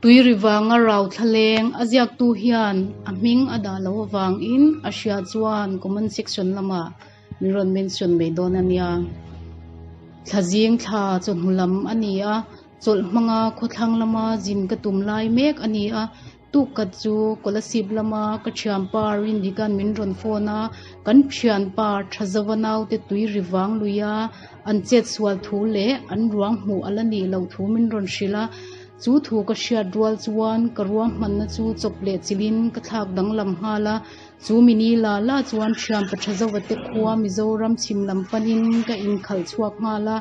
Tuiri vanga rau thlaleng a ziaktu hian a hming a dah loh avangin a hria chuan comment section lamah min rawn mention mai dawn a nia. Thlazing thla chawhnu lam a ni a, chawlh hmanga khawthlang lama zin ka tum lai mek a ni a, Tuk kat chu Kolasib lama ka thianpa Rindikan min rawn phone a, kan thianpa Thazova naute tui ri vang lui a, an chet sual thu leh an ruang hmuh a la nih loh thu min rawn hrilh a. Chu thu ka hriat rual chuan ka ruahmanna chu chawp leh chilhin ka thlak danglam nghal a. Chu mini la la chuan thianpa Thazova te khua Mizoram chhim lam panin ka inkhalh chhuak nghal a,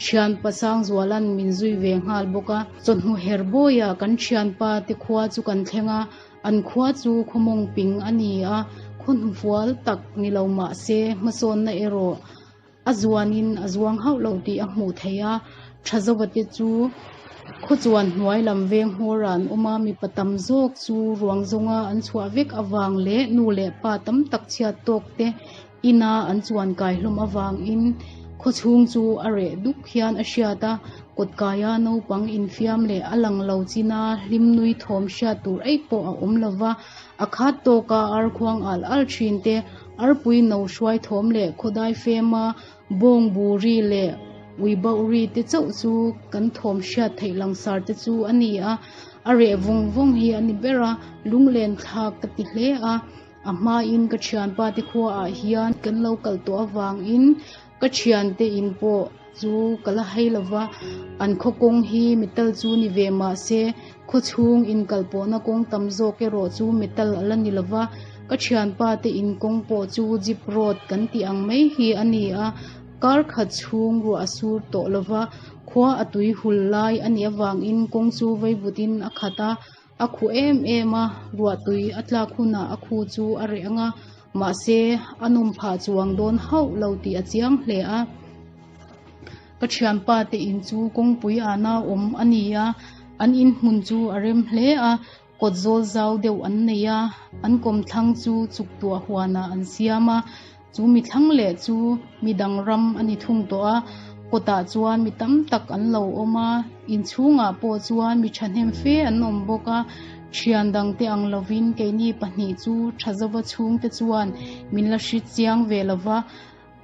thianpa Sangzuala'n min zui ve nghal bawk a. Chawhnu her bawiah kan thianpa te khua chu kan thleng a, an khua chu khawmawng ping a ni a, khaw hnufual tak ni lo mah se hmasawnna erawh a zuanin a zuang hauh lo tih a hmuh theih a. Thazova te chu khaw chuan hnuai lam veng hmawrah an awm a, mipa tam zawk chu ruang zawnga an chhuah vek avang leh nu leh pa tam tak chhiat tawk te Ina an chuan kai hlawm avangin khaw chhung chu a reh duk hian a hriat a, kawtkaia naupang infiam leh a lang lo china hlim nui thawm hriat tur eih pawh a awm lo va, a khat tawka ar khuang al al thin te, arpui no hruai thawm leh khawdai fema bawng bu ri leh ui bauh ri te chauh chu kan thawm hriat theih langsar te chu a ni a, a reh vawng vawng hi a ni ber a, lunglen thlak ka ti hle a. A hmain ka thianpa te khuaah hian kan lo kal tawh avangin ka thiante in pawh chu ka la hei lova, an khaw kawng hi metal chu ni ve mah se khaw chhung inkal pawhna kawng tam zawk erawh chu metal a la ni lova, ka thianpa te in kawng pawh chu jeep road kan tih ang mai hi a ni a, kar khat chhung ruah a sur tawh lova, khua a tui hul lai a nih avangin kawng chu veivutin a khat a. A khu em em a, ruahtui a tlak hunah a khu chu a reh ang a, mahse a nawm phah chuang dawn hauh lo tih a chiang hle a. Ka thianpa te in chu kawngpui ana awm a ni a, an in hmun chu a rem hle a, kawt zawl zau deuh an nei a, an kawmthlang chu chuk tuah huanah an siam a, Chu mi thlang leh chu mi dang ram a ni thung tawh a, kawtah chuan mi tam tak an lo awm a, inchhungah pawh chuan mi thahnem fe an awm bawk a, thian dangte ang lovin keini pahnih chu tha zova chhungte chuan min la hri chiang ve lo va,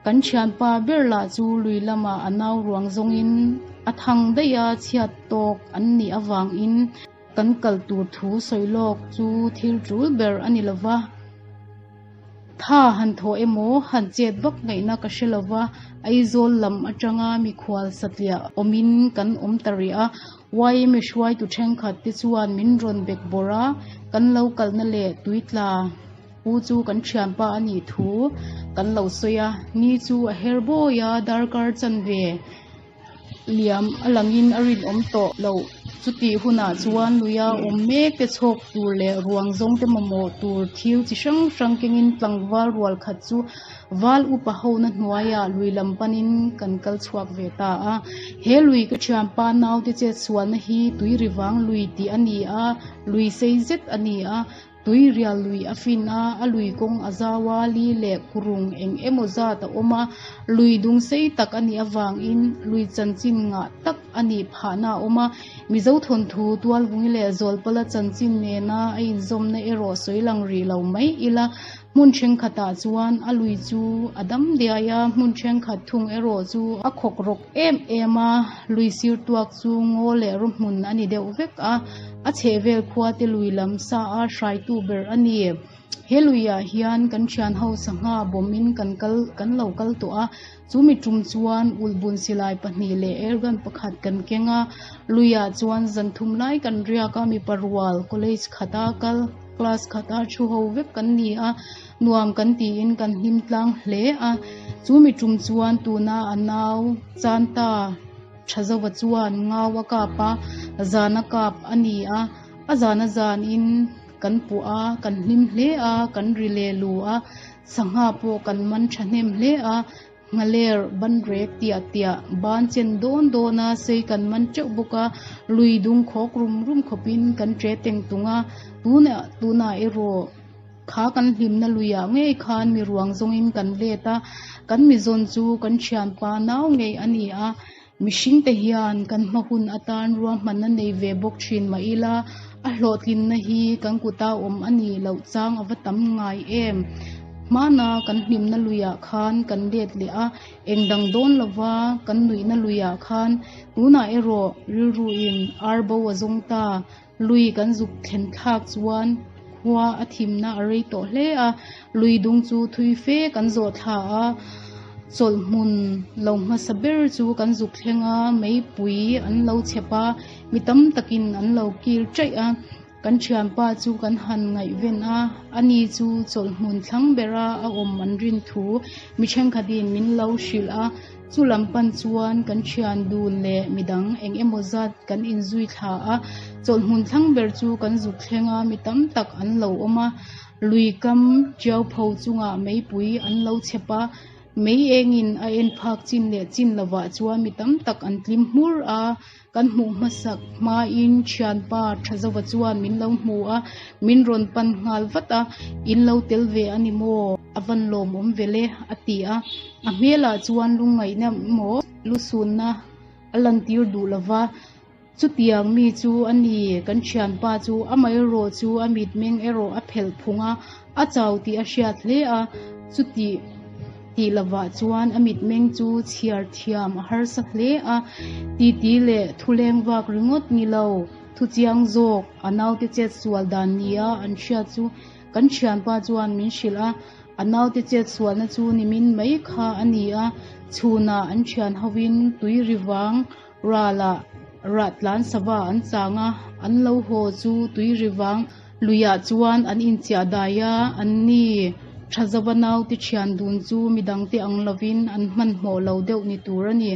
kan thianpa ber lah chu lui lamah a nau ruang zawngin a thang daih a, chhiat tawk an nih avangin kan kal tur thu sawi lawk chu thil tul ber a ni lo va. Tha han thawh emaw han chet vak ngaihna ka hre lova, Aizawl lam atanga mikhual satliah awmin kan awm ta rih a, YMA hruaitu thenkhat te chuan min rawn bek bawrh a, kan lo kalna leh tuitla pu chu kan thianpa a nih thu kan lo sawi a, ni chu a her bawi a, darkar chanve. Liam a langin a rinawm tawh loh. Chutih hunah chuan luia awm mek te chhawk tur leh ruang zawng te mamawh tur thil chi hrang hrang kengin tlangval rual khat chu val upa hona hnuaiah lui lam panin kan kal chhuak ve ta a. He lui ka thianpa naute chetsualna hi tui ri vang lui tih a ni a, lui sei zet a ni a. Tui rial lui a fin a, a lui kawng a zau a, li leh kurung eng emaw zat a awm a, lui dung sei tak a nih avangin lui chanchin ngah tak a nih phahna a awm a. Mizo thawnthu Tualvungi leh Zawlpala chanchin nena a inzawmna erawh sawi lang rih lo mai ila, hmun thenkhatah chuan a lui chu a dam diai a, hmun thenkhat thung erawh chu a khawk rawk em em a, lui sir tuak chu ngaw leh raw hmun a ni deuh vek a. A chhehvel khua te lui lam sa a hraitu ber a ni. He luiah hian kan thian ho sangha bawmin kan kal kan lo kal tawh a, chu mi tum chuan ulhbun silai pahnih leh airgun pakhat kan keng a, luiah chuan zan thum lai kan riak a, mipa rual college khata kal class khata thu ho vek kan ni a, nuam kan tiin kan hlim tlang hle a, chu mi tum chuan tuna a nau chan ta. Thazova chuan ngau a kap a, zan a kap a ni a, a zan a zanin kan puah a, kan hlim hle a, kan ri leh lu a, sangha pawh kan man thahnem hle a, nghaler ban rek tiah tiah ban chen dawn dawn a sei kan man teuh bawk a, lui dung khawk rum rum khawpin kan che teng tung a, tunah tunah erawh kha kan hlimna luiah ngei khan mi ruang zawngin kan let a, kan mi zawn chu kan thianpa nau ngei a ni a. Mihringte hian kan hma hun atan ruahmanna nei ve bawk thin mah ila, a hlawhtlinna hi kan kuta awm a nih loh chang a va tam ngai em? Hmana kan hlimna luiah khan kan let leh a, eng dang dawn lova kan nuihna luiah khan tunah erawh rilruin ar bo a zawng ta. Lui kan zuk thlen thlak chuan khua a thimna a rei tawh hle a, lui dung chu thui fe kan zawh thla a, chawlh hmun lo hmasa ber chu kan zuk thleng a, meipui an lo chhep a, mi tam takin an lo kil chaih a, kan thianpa chu kan han ngaihven a, ani chu chawlh hmun thlang bera a awm an rin thu mi thenkhatin min lo hrilh a. Chu lam pan chuan kan thian dun leh midang eng emaw zat kan inzui thla a, chawlhhmun thlang ber chu kan zuk thleng a, mi tam tak an lo awm a, lui kam tiau pho chungah meipui an lo chhep a, mei engin a en phak chin leh chin lovah chuan mi tam tak an tlim hmur a, Kan hmuh hmasak hmain thianpa Thazova chuan min lo hmu a, min rawn pan nghal vat a, In lo tel ve a ni maw? A van lawmawm vel e, a ti a. A hmelah chuan lungngaihna emaw lusunna a lantir duh lo va, chutiang mi chu a ni. Kan thianpa chu amaherawh chu a mitmeng erawh a phelh phung a, a chau tih a hriat hle a, chuti tih lovah chuan a mitmeng chu chhiar thiam a harsa hle a, titi leh thuleng vak ringawt ni lo, thu chiang zawk a naute chet sual dan nia an hriat chu kan thianpa chuan min hrilh a, a naute chet sualna chu nimin mai kha a ni a, chhunah an thian hovin tui ri vang Ralah rah tlan sava an chang a, an lo haw chu tui ri vang luiah chuan an inchiah dai a, an ni tha zova naute thian dun chu midangte ang lovin an hmanhmawh lo deuh ni tur a ni.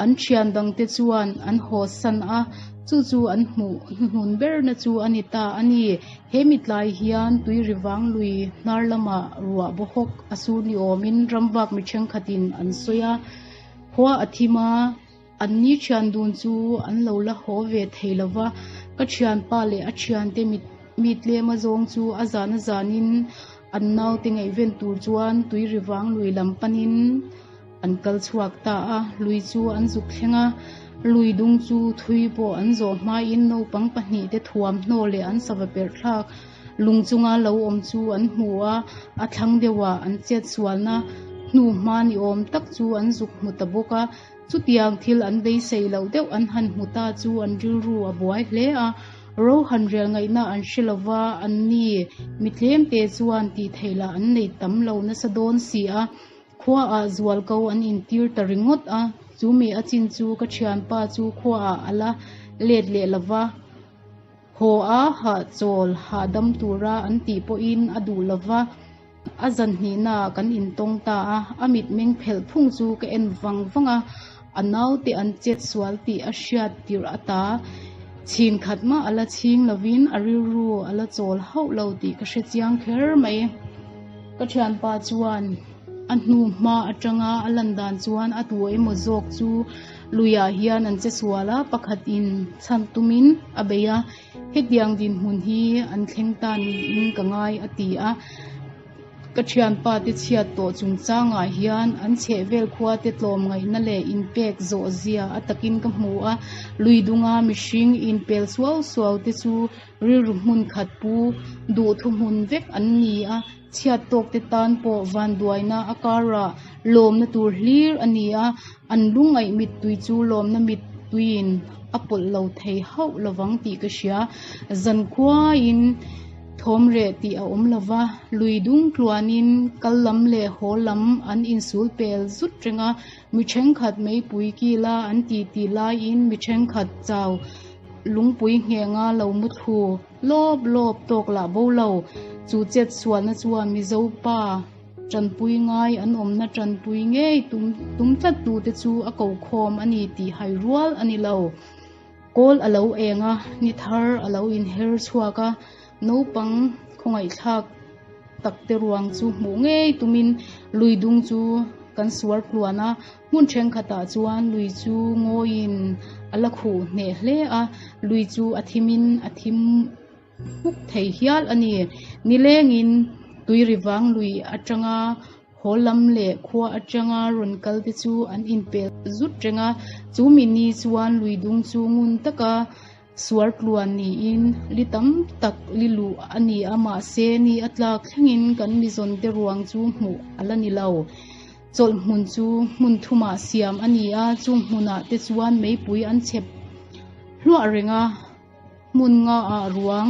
An thian dangte chuan an haw san a, chu chu an hmuh hnuhnun berna chu a ni ta a ni. He mitlai hian tui ri vang lui hnar lamah ruah bawhawk a sur ni awmin ramvak mi thenkhatin an sawi a. Khua a thim a, an ni thian dun chu an lo la haw ve thei lo va, ka thianpa leh a thiante mit mi tlem a zawng chu a zan a zanin an naute ngaihven tur chuan tui ri vang lui lam panin an kal chhuak ta a, lui chu an zuk thleng a, lui dung chu thui pawh an zawh hmain naupang pahnihte thuamhnaw leh an sava perh thlak Lung chunga lo awm chu an hmu a, a thlang deuhah an chetsualna hnu hma ni awm tak chu an zuk hmu ta bawk a. Chutiang thil an beisei loh deuh an han hmu ta chu an rilru a buai hle a, ro han rel ngaihna an hre lo va, an ni mi tlemte chuan tih theih lah an nei tam lo nasa dawn si a, khuaah zualko an intir ta ringawt a, chu mi a chin chu ka thianpa chu khuaah a la let leh lo va. Haw a hahchawl hahdam tura an tih pawhin a duh lo va, a zan hnihnaah kan intawng ta a, a mitmeng phelh phung chu ka en vang vang a, a naute an chet sual tih a hriat tirh ata chhin khat mah a la chhing lovin a rilru a la chawl hauh lo tih ka hre chiang kher mai. Ka thianpa chuan a hnu hma atanga a lan dan chuan a tu emaw zawk chu Luiah hian an che sual a, pakhatin chhan tumin a bei a, hetiang dinhmun hi an thleng ta niin ka ngai a ti a. Ka thianpa te chhiat tawh chungchangah hian an chhehvel khua te tlawmngaihna leh inpek zawh zia a takin ka hmu a, lui dunga mihring inpel suau suau te chu rilru hmun khat pu duh thuhmun vek an ni a. Chhiat tawk te tan pawh vanduaina a karah lawmna tur hlir a ni a, an lungaih mittui chu lawmna mittuiin a pawlh lo thei hauh lovang tih ka hria. Zankhuaiin thawm reh tih a awm lova, lui dung tluanin kal lam leh haw lam an insul pel zut reng a, mi thenkhat meipui kila an titi laiin mi thenkhat chau lungpui nghenga lo muthlu Lawp lawp tawk lah bo lo, chu chet sualna chuan Mizo pa tanpui ngai an awmna tanpui ngei tum tum tlat tute chu a ko khawm a ni tih hai rual a ni lo. Kawl a lo eng a, ni thar a lo inher chhuak a, naupang khawngaihthlak tak te ruang chu hmuh ngei tumin lui dung chu kan suar tluan a, Hmun thenkhatah chuan lui chu ngawiin a la khuh hneh hle a, lui chu a thimin a thim hmuk thei hial a ni. Nilengin tui ri vang lui atanga Haw lam leh khua atanga rawn kal te chu an inpel zut reng a, chu mi ni chuan lui dung chu ngun taka suar tluan niin li tam tak li luh a ni a, mahse ni a tlak thlengin kan mizawn te ruang chu hmuh a la ni lo. Chawlh hmun chu hmun thumah siam a ni a, chung hmunah te chuan meipui an chhep hluah reng a. Hmun nga ah ruang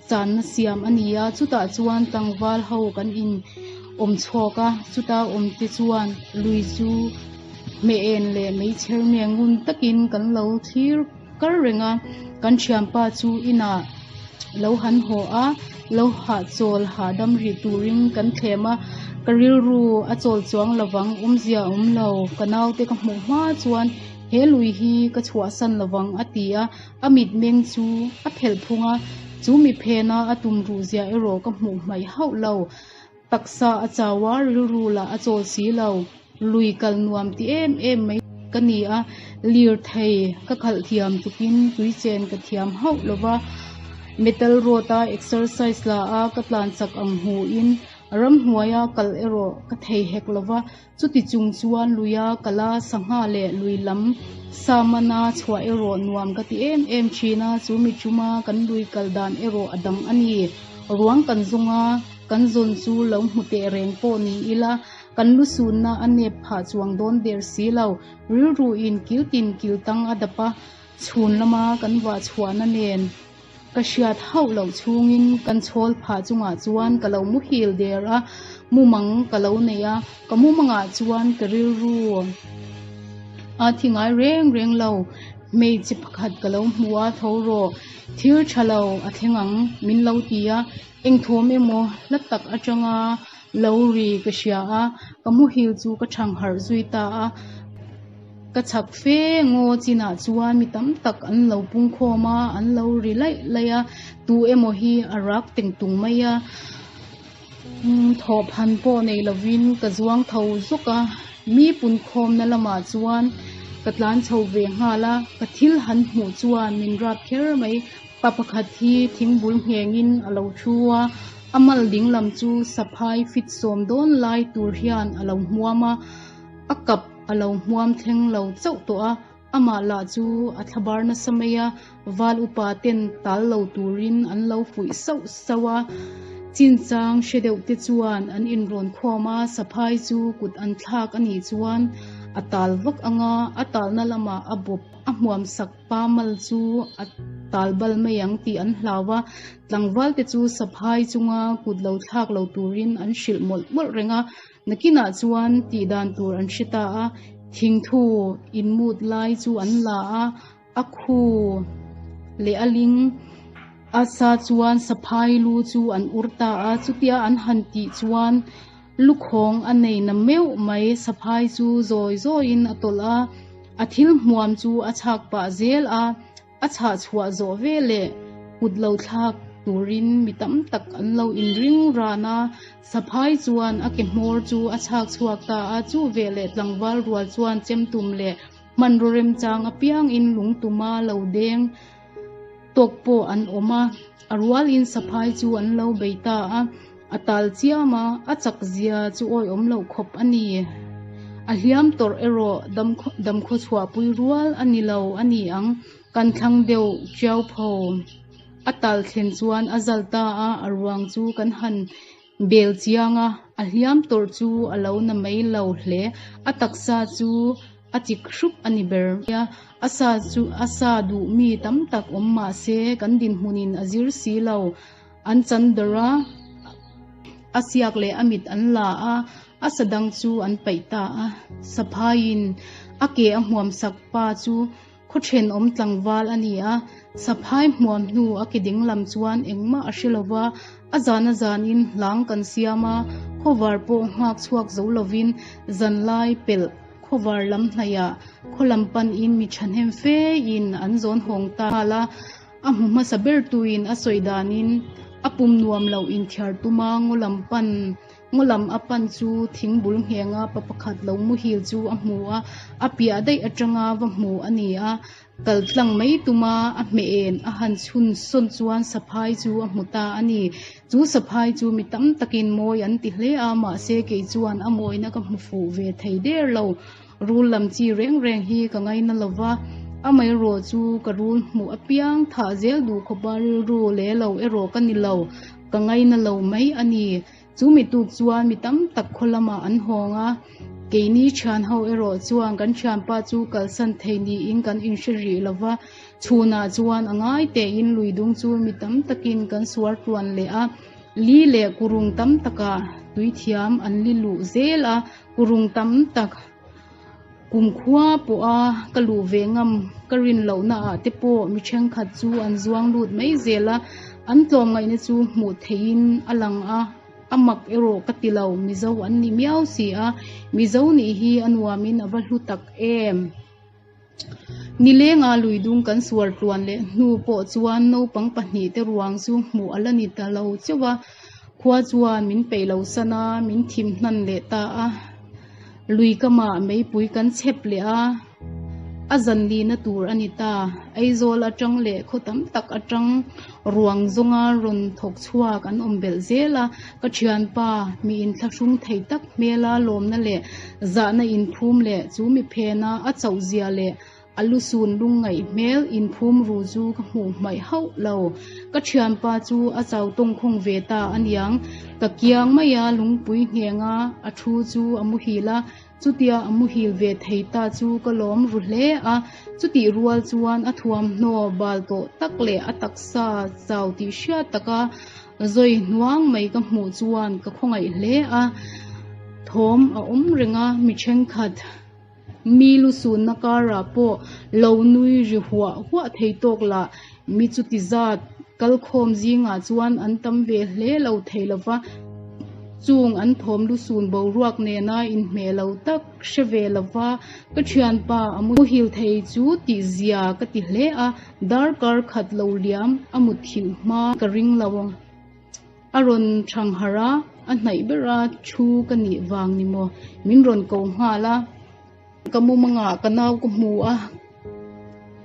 channa siam a ni a, chutah chuan tlangval ho kan in awm chhuak a, chuta awm te chuan lui chu hmeh en leh meichher nge ngun takin kan lo thlir kar reng a, kan thianpa chu inah lo han haw a, lo hahchawl hahdam rih turin kan thlem a, ka rilru a chawl chuang lovang awmzia a awm lo, ka naute ka hmuh hma chuan he lui hi ka chhuahsan lovang a ti a. A mitmeng chu a phelh phung a, chu mi phena a tum ruh zia erawh ka hmuh hmaih hauh lo. Taksa a chau a, rilru lah a chawl si lo. Lui kal nuam ti em em mai ka ni a, lirthei ka khalh thiam tukin tui chen ka thiam hauh lo va. Metal road a exercise la a ka tlan chak ang hmuhin ramhnuaia kal erawh ka thei hek lo va. Chuti chung chuan luia kala sangha leh lui lam sa mana chhuah erawh nuam ka ti em em thin a, chu mi chuma kan lui kal dan erawh a dang a ni. Ruang kan zawng a, kan zawn chu lo hmu teh reng pawh ni ila, kan lu sunna a nep phah chuang dawn der si lo. Rilruin kil tin kil tang a dap a, chhun lama kan vah chhuahna nen. Ka hriat hauh loh chhungin kan chhawl phah chungah chuan ka lo muhil der a, mumang ka lo nei a, ka mumangah chuan ka rilru a thi ngai reng reng lo. Hmeichhe pakhat ka lo hmu a, tho rawh, thil tha lo a thleng ang min lo ti a, engthawm emaw hla tak atanga lo ri ka hria a, ka muhil chu ka thang harh zui ta a. Ka chhak fe ngaw chinah chuan mi tam tak an lo pung khawm a, an lo ri laih laih a, tu emaw hi a rak teng tung mai a, thawhphan pawh nei lovin ka zuang tho zawk a, mi pun khawmna lamah chuan ka tlan chho ve nghal a, ka thil han hmuh chuan min rap kher mai. Pa pakhat hi thingbul nghengin a lo thu a, a mal dinglam chu saphai fit sawm dawn lai tur hian a lo hmuam a, a kap a lo hmuam thleng lo chauh tawh a, amah lah chu a thlabar nasa mai a, val upa ten tal lo turin an lo fuih sauh sauh a, chinchang hre deuh te chuan an inrawn khawm a, saphai chu kut an thlak a nih chuan a tal vak ang a, a talna lamah a bawp a hmuam sak Pa mal chu a tal bal mai ang tih an hlau a, tlangval te chu saphai chunga kut lo thlak lo turin an hrilh mawlh mawlh reng a, nakinah chuan tih dan tur an hre ta a, thingthu inmut lai chu an la a, a khu leh a ling a sa chuan saphai lu chu an ur ta a, chutia an han tih chuan Lukhawng a nei na meuh mai, saphai chu zawi zawiin a tawlh a, a thil hmuam chu a chhak pah zel a, a chhah chhuah zawh veleh kut lo thlak turin mi tam tak an lo inring ran a, saphai chuan a ke hmawr chu a chhak chhuak ta a, chu veleh tlangval rual chuan chemtum leh hmanraw remchang apiangin lungtuma lo deng tawk pawh an awm a, a rualin saphai chu an lo bei ta a. A tal chiam a, a chak zia chu awihawm loh khawp a ni. A hliam tawrh erawh damkhaw chhuahpui rual a ni lo a ni ang, kan thlang deuh chiau pho. A tal thlen chuan a zal ta a, a ruang chu kan han bel chiang a, a hliam tawrh chu a lo na mai lo hle. A taksa chu a chik hrup a ni ber mai a, a sa chu a sa duh mi tam tak awm mah se kan dinhmunin a zir si lo. An chan dawrh a, a siak leh a mit an la a, a sa dang chu an paih ta a. Saphaiin a ke a hmuam sak pa chu khaw thenawm tlangval a ni a, saphai hmuam hnu a ke ding lam chuan engmah a hre lo va, a zan a zanin hlang kan siam a, khawvar pawh nghak chhuak zo lovin zanlai pelh khawvar lam hnaihah khaw lam panin mi thahnem fein an zawn hawng ta nghal a. A hmu hmasa ber tuin a sawi danin A pum nuam lo inthiar tuma ngaw lam pan Ngaw lam a pan chu thing bul nghenga pa pakhat lo muhil chu a hmu a, a piah daih atanga va hmu a ni a. Kal tlang mai tuma a hmeh en a han chhun sawn chuan saphai chu a hmu ta a ni. Chu saphai chu mi tam takin mawi an ti hle a, mahse kei chuan a mawina ka hmu fuh ve thei der lo. Rul lam chi reng reng hi ka ngaina lo va, amaherawh chu ka rul hmuh apiang thah zel duh khawpa rilru leh lo erawh ka ni lo, ka ngaina lo mai a ni. Chu mi tuk chuan mi tam tak khaw lamah an hawng a, keini thian ho erawh chuan kan thianpa chu kalsan thei niin kan inhre rih lo va, chhunah chuan a ngai tein lui dung chu mi tam takin kan suar tluan leh a, li leh kurung tam takah tuithiam an li luh zel a, kurung tam tak kumkhua pawha ka luh ve ngam ka rin lohna ah te pawh mi thenkhat chu an zuang lut mai zel a, an tlawmngaihna chu hmuh theihin a lang a, a mak erawh ka ti lo, Mizo an ni miau si a, Mizo nih hi a nuamin a va hlu tak em. Nilenga luidung kan sual tluan leh hnu pawh chuan naupang pahnihte ruang chu hmuh a la ni ta lo chauh a, khua chuan min peih lo san a, min thim hnan leh ta a. Lui kamah meipui kan chhep leh a, a zan lihna tur a ni ta. Aizawl atang leh khaw tam tak atang ruang zawnga rawn thawk chhuak an awm belh zel a, ka thianpa mi inthlahrung thei tak hmela lawmna leh zahna inphum leh chu mi phena a chauh zia leh A lu sun lungngaih hmel inphum ru chu ka hmuh hmaih hauh lo. Ka thianpa chu a chau tawngkhawng ve ta a niang. Ka kiang mai a, lungpui nghenga a thu chu a muhil a, chutia a muhil ve thei ta chu ka lawm ru hle a. Chutih rual chuan a thuamhnaw bal tawh tak leh a taksa chau tih hriat taka zawi hnuang mai ka hmuh chuan ka khawngaih hle a. Thawm a awm reng a, mi thenkhat. Mi lu sunna karah pawh lo nui ri huah huah thei tawk lah mi chuti zat kalkhawm zingah chuan an tam ve hle lo thei lo va, chung an thawm lu sun boruak nena inhmeh lo tak hre ve lo va, ka thianpa a muhil thei chu tih zia ka ti hle a, darkar khat lo liam a mutthilh hma ka ring lo. A rawn thang harh a, a hnaih ber a thu ka nih vang ni maw? Min rawn ko nghal a, ka mumangah ka nau ka hmu a,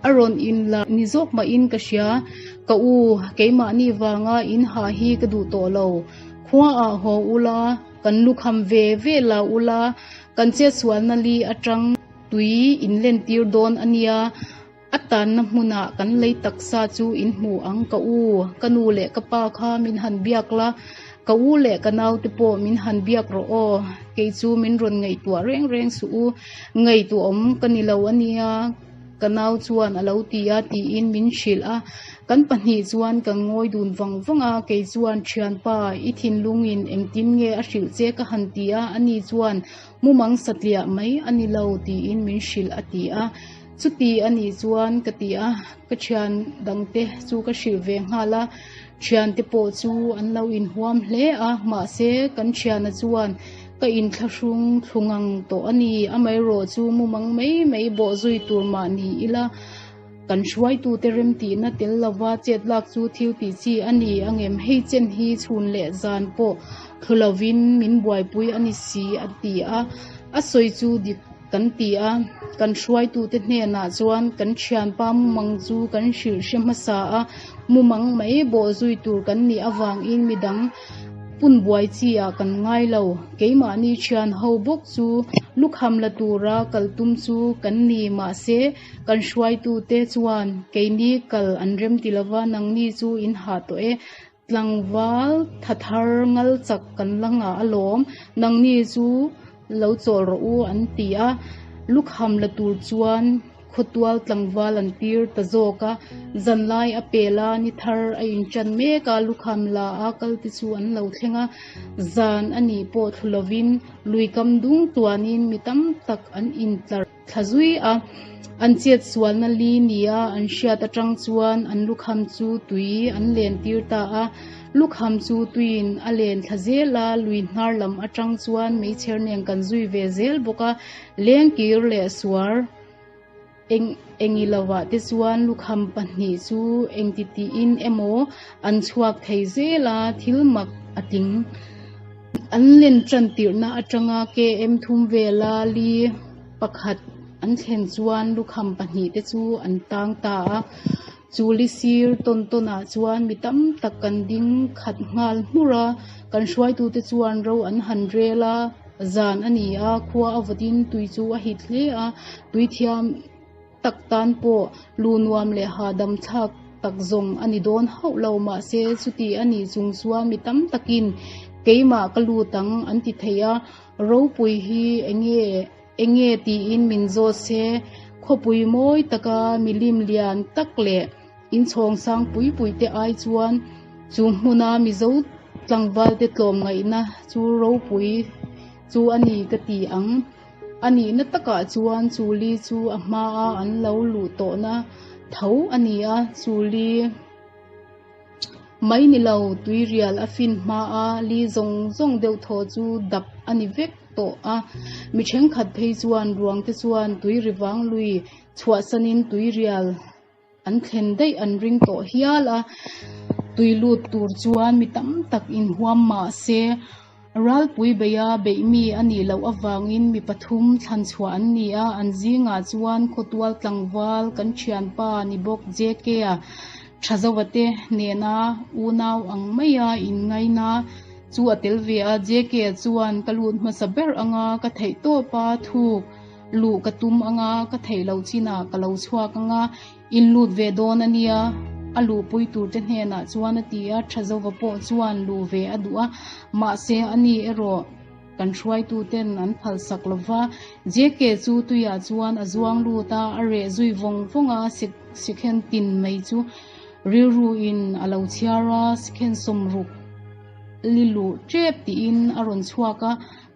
a rawn inla ni zawk mahin ka hria, ka u keimahni vanga in hah hi ka duh tawh lo, khuaah haw ula, kan lukham ve ve la ula, kan chetsualna li atang tui in lentir dawn a nia. A tanna hmunah kan lei taksa chu in hmu ang ka u, ka nu leh ka pa kha min han biak la, ka u leh ka naute pawh min han biak rawh aw, kei chu min rawn ngaihtuah reng reng suh u, ngaihtuahawm ka ni lo a nia ka nau chuan a lo ti a tiin min hrilh a, kan pahnih chuan kan ngawi dun vang vang a, kei chuan thianpa i thinlungin engtin nge a hrilh che ka han ti a, ani chuan mumang satliah mai a ni lo tiin min hrilh a ti a. Chuti a nih chuan ka ti a, ka thian dangte chu ka hrilh ve nghal a, thiante pawh chu an lo inhuam hle a, mahse kan thiana chuan ka inthlahrung thlu ngang tawh a ni, amaherawh chu mumang mai mai bawh zui tur mah ni ila, kan hruaitute remtihna tel lova chet lak chu thil tih chi a ni angem, hei chen hi chhun leh zan pawh thlu lovin min buaipui a ni si a ti a, a sawi chu dik. Kan ti a, kan hruaitute hnenah chuan kan thianpa mumang chu kan hrilh hre hmasa a, mumang mai bawh zui tur kan nih avangin midang pun buai chi ah kan ngai lo. Keimahni thian ho bawk chu lukham la tura kal tum chu kan ni mahse kan hruaitute chuan keini kal an rem ti lova nangni chu in hah tawh e, Tlangval tha thar ngal chak kan la ngah alawm, nangni chu lo chawl rawh u an ti a, lukham la tur chuan khawtual tlangval an tir ta zawk a, zanlai a pel a, ni thar a inṭan mek a, lukham la a kal te chu an lo thleng a, zan a nih pawh thlu lovin luikam dung tuanin mi tam tak an intlar. Thla zui a, an chet sualna li nia an hriat atang chuan an lukham chu tui an len tir ta a. Lukham chu tuiin a len thla zel a, lui hnar lam atang chuan meichher nen kan zui ve zel bawk a, lengkir leh suar. Eng engi lovah te chuan lukham pahnih chu engti tiin emaw an chhuak thei zel a, thil mak a tling. An len tan tirhna atanga KM thum vela li pakhat an thlen chuan lukham pahnih te chu an tang ta a. Chu li sir tawn tawnah chuan mi tam tak kan ding khat nghal hmur a, kan hruaitute chuan ro an han rel a, zan a ni a, khua a vawtin tui chu a hit hle a, tui thiam tak tan pawh lu nuam leh hahdam thlak tak zawng a ni dawn hauh lo, mahse chuti a nih chung chuan mi tam takin keimah ka lut ang an ti thei a, ropui hi enge Enge tiin min zawt se, khawpui mawi taka milim lian tak leh inchhawng sang pui pui te ai chuan chu hmuna Mizo tlangvalte tlawmngaihna chu ropui chu a ni ka ti ang. A nihna takah chuan chu li chu a hmaa an lo luh tawhna tho a ni a, chu li Mai ni lo, tuirial a fin hma a, li zawng zawng deuh thaw chu dap a ni vek tawh a. Mi thenkhat phei chuan ruang te chuan tui rivang lui chhuahsanin tuirial an thlen daih an ring tawh hial a. Tui lut tur chuan mi tam tak inhuam mah se, Ralpui beia beih mi a nih loh avangin mi pathum thlan chhuah an ni a, an zingah chuan khawtual tlangval kan thianpa ni bawk JK-a Thazova te nena unau ang maia inngaina chu a tel ve a. JK-a chuan ka lut hmasa ber anga ka theih tawp a, thuk luh ka tum anga ka theih loh chinah ka lo chhuak anga In lut ve dawn a nia, a luhpui turte hnenah chuan a ti a, Thazova pawh chuan luh ve a duh a, mahse a ni erawh kan hruaituten an phalsak lo va. JK chu tuiah chuan a zuang lut a, a reh zui vawng vawng a, sikhen tin mai chu rilruin a lo chhiar a, sikhen sawmruk li luh tep tiin a rawn chhuak a.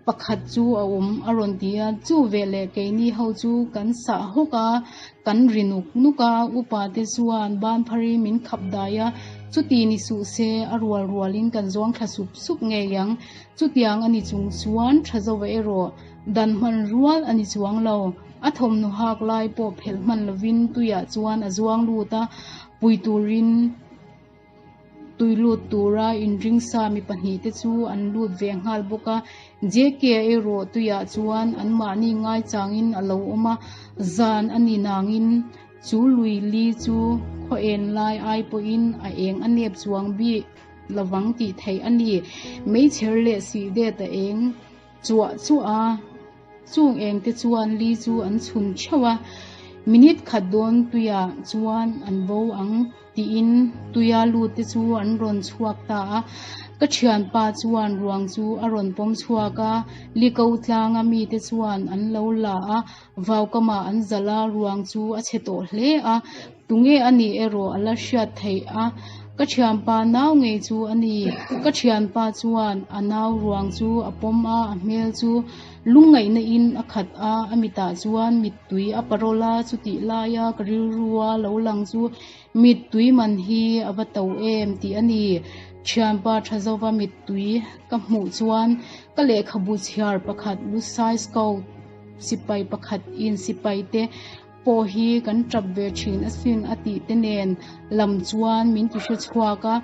Pakhat chu a awm a rawn ti a, chu veleh keini ho chu kan sah hawk a, kan ri nuk nuk a, upa te chuan ban phari min khap dai a, chuti ni suh se a rual rualin kan zuang thla sup sup ngei ang, chutiang a ni chung chuan tha zova erawh dan hman rual a ni chuang lo, a thawmhnaw hak lai pawh phelh hman lovin tuiah chuan a zuang lut a, pui turin. Tui lut tura inringsa mi pahnihte chu an lut ve nghal bawk a, JK erawh tuiah chuan anmahni ngaichangin a lo awm a, zan a ni nangin chu lui li chu khaw en lai ai pawhin a eng a nep chuang bik lovang tih theih a ni. Meichher leh sih det a eng chuah chuah a. Chung engte chuan li chu an chhun theuh a, minute khat dawn tuiah chuan an bo ang tiin tuia lute chu an rawn chhuak ta a. Ka thianpa chuan ruang chu a rawn pawm chhuak a, li ko tlanga mite chuan an lo la a, vaukamah an zalh a, ruang chu a chhe tawh hle a, tunge a nih erawh a la hriat theih a, ka thianpa nau ngei chu a ni. Ka thianpa chuan a nau ruang chu a pawm a, a hmel chu Lungngaihna in a khat a, a mitah chuan mittui a parawl a, chutih laia ka rilrua lo lang chu mittui man hi a va to em tih a ni. Thianpa tha zova mittui ka hmuh chuan ka lehkhabu chhiar pakhat Lusai Scout sipai pakhat in sipai te pawh hi kan tap ve thin asin a tih te nen lam chuan min ti hre chhuak a.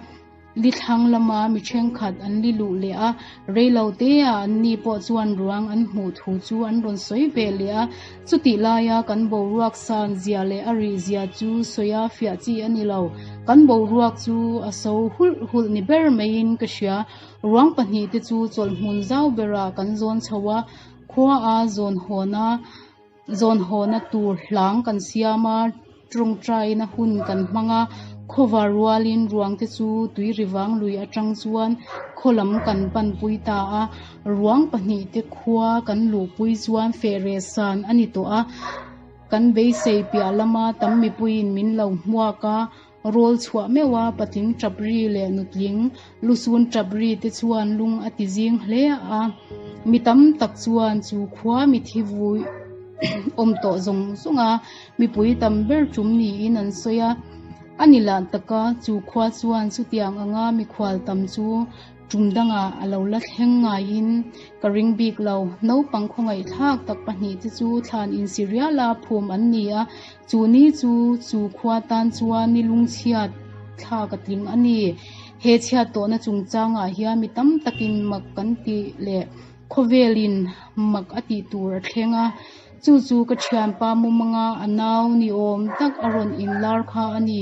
Li thlang lama mi thenkhat an li luh leh a, reilo teah an ni pawh chuan ruang an hmuh thu chu an rawn sawi ve leh a. Chutih laia kan boruak san zia leh a rih zia chu sawi a fiah chi a ni lo. Kan boruak chu a so hulh hulh ni ber maiin ka hria. Ruang pahnihte chu chawlhhmun zau berah kan zawn chho a, khua a zawn hawn a. Zawn hawna tur hlang kan siam a, tawngtaina hun kan hmang a, khawvar rualin ruang te chu tui rivang lui atang chuan khaw lam kan panpui ta a, ruang pahnih te khua kan luhpui chuan fehreh san a ni tawh a, kan beisei piah lama tam mipuiin min lo hmuak a, rawl chhuah meuh a, patling tap ri leh nutling lusun tap ri te chuan lung a ti zing hle a, mi tam tak chuan chu khua mithi vui awm tawh zawng zawng a, mipui tam ber tum niin an sawi a. A ni lah taka, chu khua chuan chutiang anga mikhual tam chu tum dangah a lo la thleng ngaiin ka ring bik lo. Naupang khawngaihthlak tak pahnihte chu thlan insi riala phum an ni a, chu ni chu chu khua tan chuan ni lungchhiat thlak a tling a ni. He chhiat tawhna chungchangah hian mi tam takin mak kan tih leh Khawvelin mak a tih tur a thleng a, chu chu ka thianpa mumanga a nau ni awm tak a rawn inlar kha a ni.